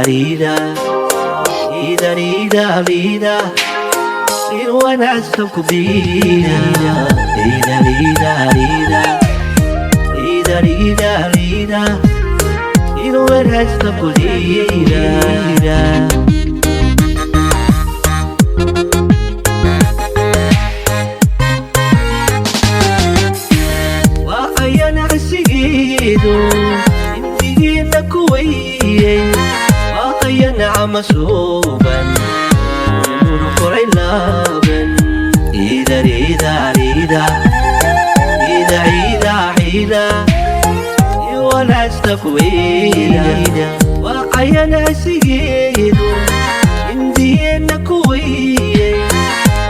Ida, ida, ida, ida, wanaagsan ku biira. Ida, ida, ida, ida, ida, ida, wanaagsan ku biira. Waa ayana cisigeedu indigiina kuwayey, waa ayana camasuuban nuru qoray laaban. Ida, ida, ida, ida, ida, ida, wanaagsan kuweyda. Waa ayana cisigeedu indigeena kuwayey,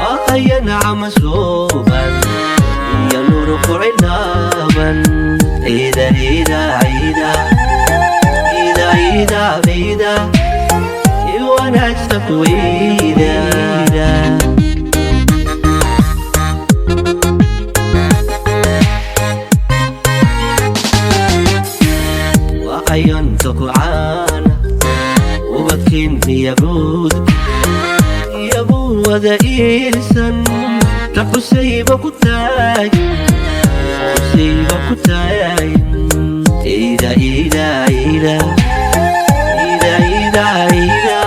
waa ayana camasuuban iyo nuru qoray laaban. Ida, ida, ida, ida, ida, ida, wanaagsan kuweyda. Waa ayanta ku caana ubadkiin yabuud iyaguu wada iilsan, raqusayba ku taag, qusayba ku taag. Ida, ida, ida, ida, ida, ida,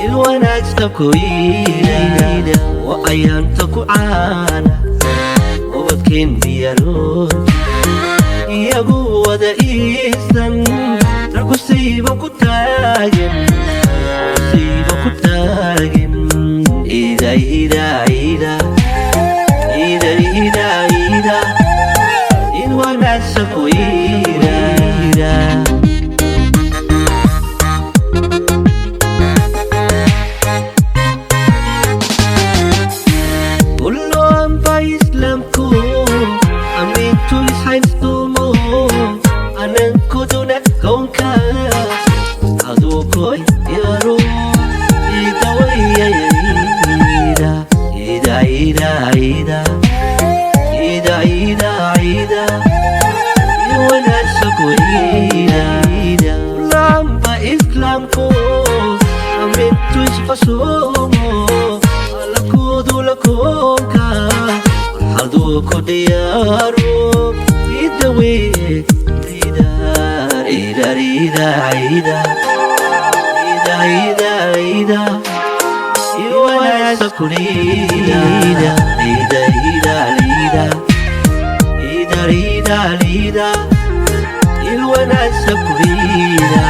ilwanaagsan ku ida. Waa ayanta ku caana ubadkiin yaruud iyagu wada iisan, ragusayba ku taagan, sayba ku taagan. Ida, ida, ida, ida, ida, ida, in wanaagsan ku ida. Kulluan ba Islamku amintu ishaynstumo anankuduna kownka aduu koy yaro idawayayayda. Ida, ida, ida, ida, ida, ida, wanaagsan ku ida. Kulluanba Islaamku amintu isfasumo alakudu lakoonka farxaduu ku diyaaro idawe. Ida, ida, ida, ida, ida, ida, ida, wanaagsan ku ida. Ida, ida, ida, ida, ida, ida, wanaagsan ku ida.